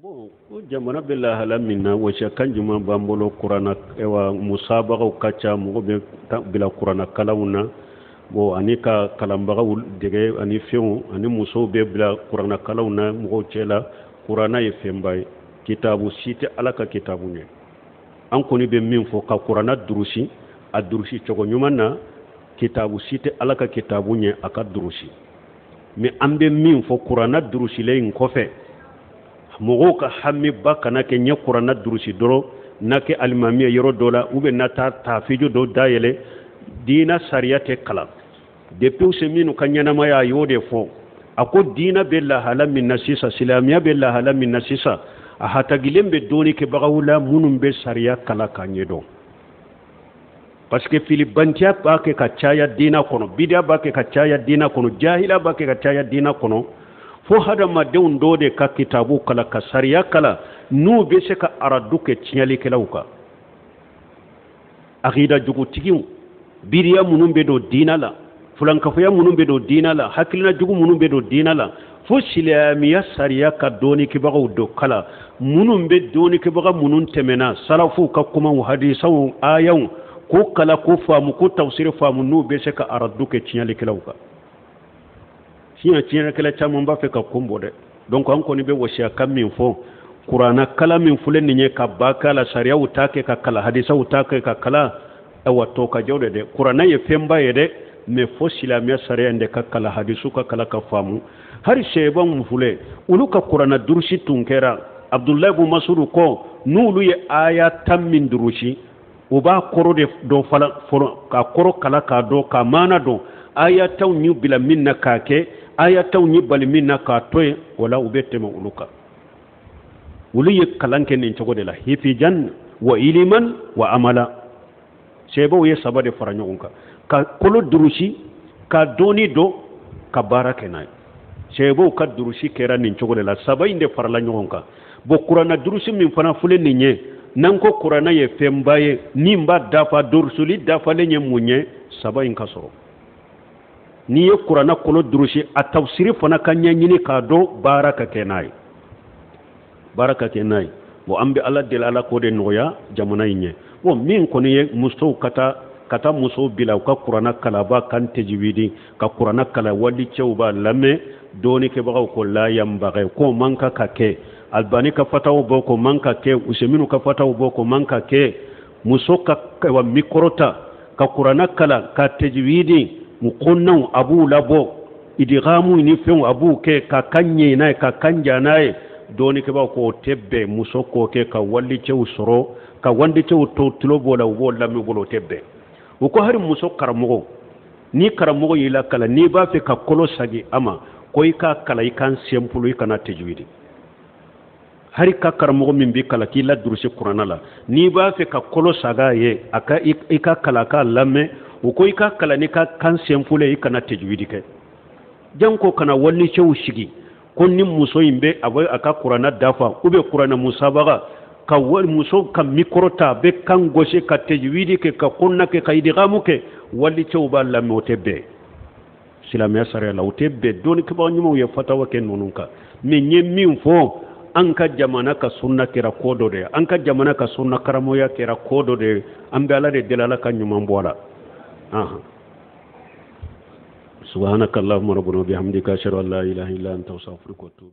Bon, ko jamana bɛ lahala min na, wasiya kan jumɛn b'an bolo? Kuranna, ayiwa, musabagaw ka ca, mɔgɔ bɛ bila kuranna kalanw na. Bon, ani ka kalanbagaw dege ani fɛnw, ani musow bɛ bila kuranna kalanw na mɔgɔw cɛ la. Kuranna ye fɛnba ye, kitabu si tɛ Ala ka kitabu ɲɛ. An kɔni bɛ min fɔ, ka kuranna durusi a durusi cogo ɲuman na. Kitabu si tɛ Ala ka kitabu ɲɛ a ka durusi. Mais an bɛ min fɔ, kuranna durusilen in kɔfɛ, mɔgɔw ka hamiba kana kɛ ɲɛ kuranna durusi dɔrɔn, n'a kɛ alimami ye yɔrɔ dɔ la, ou bien n'a taa tafijo dɔ dayɛlɛ. Diina sariya tɛ kalan. Depuis Useminu ka ɲɛnamaya, a y'o de fɔ. A ko diina bɛ lahala min na sisan, silamɛya bɛ lahala min na sisan, a hatagilen bɛ dɔɔni kɛbagaw la minnu bɛ sariya kalan k'a ɲɛdɔn, parce que filibantiya b'a kɛ ka caya diina kɔnɔ, bidiya b'a kɛ ka caya diina kɔnɔ, jahila b'a kɛ ka caya diina kɔnɔ, fo hadamadenw dɔw de ka kitabu kalan, ka sariya kalan, n'u bɛ se ka aradu kɛ tiɲɛlikɛlaw kan, akida jugutigiw, bidiya minnu bɛ don diina la, fulankafoya minnu bɛ don diina la, hakilina jugu minnu bɛ don diina la. Fo silamɛya sariya ka dɔɔnikɛbagaw dɔ kalan, minnu bɛ dɔɔnikɛbaga minnu tɛmɛna, salafuw ka kumaw, hadisaw, ayaw, k'o kalan, k'o faamu, k'o tafsiri faamu, n'u bɛ se ka aradu kɛ tiɲɛlikɛlaw kan. Siɲɛ tiɲɛlikɛla caman b'a fɛ ka kun bɔ dɛ. Donc an kɔni bɛ wasiya kan min fɔ, kuranna kalan min filɛ nin ye, ka ba k'a la, sariyaw ta kɛ ka kalan, hadisaw ta kɛ ka kalan, ayiwa, tɔ ka jɔ de dɛ. Kuranna ye fɛnba ye dɛ, mais fo silamɛya sariya in de ka kalan, hadisu ka kalan ka faamu. Hali sɛbanw min filɛ, olu ka kuranna durusi tun kɛra Abudulayi bun Masudu kɔ, n'olu ye aya 10 min durusi, u b'a kɔrɔ de dɔn fɔlɔ, k'a kɔrɔ kalan k'a dɔn, k'a maana dɔn, aya 10 y'u bila min na k'a kɛ, aya 10 y'u bali min na k'a to yen. O la, u bɛ tɛmɛ olu kan. Olu ye kalan kɛ nin cogo de la, hifijan wa iliman wa amala. Sɛbɛw ye saba de fara ɲɔgɔn kan: ka kolo durusi, ka dɔɔni dɔn, ka baara kɛ n'a ye. Sɛbɛw ka durusi kɛra nin cogo de la, saba in de farala ɲɔgɔn kan. Bon, kuranna durusi min fana filɛ nin ye, n'an ko kuranna ye fɛnba ye min b'a dafa, durusuli dafalen ye mun ye? Saba in ka sɔrɔ. N'i ye kuranna kolo durusi, a tafsiri fana ka ɲɛɲini k'a dɔn, baara ka kɛ n'a ye, baara ka kɛ n'a ye. Bon, an bɛ Ala deli, Ala k'o de nɔgɔya jamana in ye. Bon, min kɔni ye musow ka taa musow bila u ka kuranna kalaba kan, tɛjiwidi, ka kuranna kala, wali cɛw b'a lamɛn, dɔɔnikɛbagaw ko la yanbagɛ, k'o man ka ka kɛ. Albani ka fataw bɔ k'o man ka kɛ, Useminu ka fataw bɔ k'o man ka kɛ. Muso ka wa micro ta ka kuranna kalan ka tɛjiwidi, kunnaw a b'u labɔ, idigamu ni fɛnw a b'u kɛ ka kan ɲɛ n'a ye, ka kan ja n'a ye, dɔɔnikɛbaaw k'o tɛ bɛn. Muso k'o kɛ ka walicɛw sɔrɔ, ka walicɛw to tulo b'o la, u b'o lamɛn bolo, o tɛ bɛn. U ko hali muso karamɔgɔ, ni karamɔgɔ y'i la kalan, n'i b'a fɛ ka kolo sagi a ma, ko i k'a kalan i kan simple, i kana tɛjiwidi. Hali ka karamɔgɔ min bɛ kalan k'i la durusi kuranna la, n'i b'a fɛ ka kolo saga ye, a ka i ka kalan k'a lamɛn, u ko i ka kalan n'i ka kan simple, i kana tɛjiwidi kɛ. Janko kana walicɛw sigi ko ni muso in bɛ a bɛ a ka kuranna dafa, ou bien kuranna musabaga, ka wali muso ka micro ta, a bɛ kan gosi, ka tɛjiwidi kɛ, ka kunna kɛ, ka idigamu kɛ, walicɛw b'a lamɛn, o tɛ bɛn silamɛya sariya la, o tɛ bɛn. Dɔnnikɛbaga ɲumanw ye fatawa kɛ ninnu kan. Mais n ye min fɔ, an ka jamana ka sunna kɛra ko dɔ de ye, an ka jamana ka sunna karamɔgɔya kɛra ko dɔ de ye. An bɛ Ala de deli, Ala ka ɲuman bɔ a la. سبحانك اللهم ربنا وبحمدك، أشهد أن لا إله إلا أنت، أستغفرك وأتوب.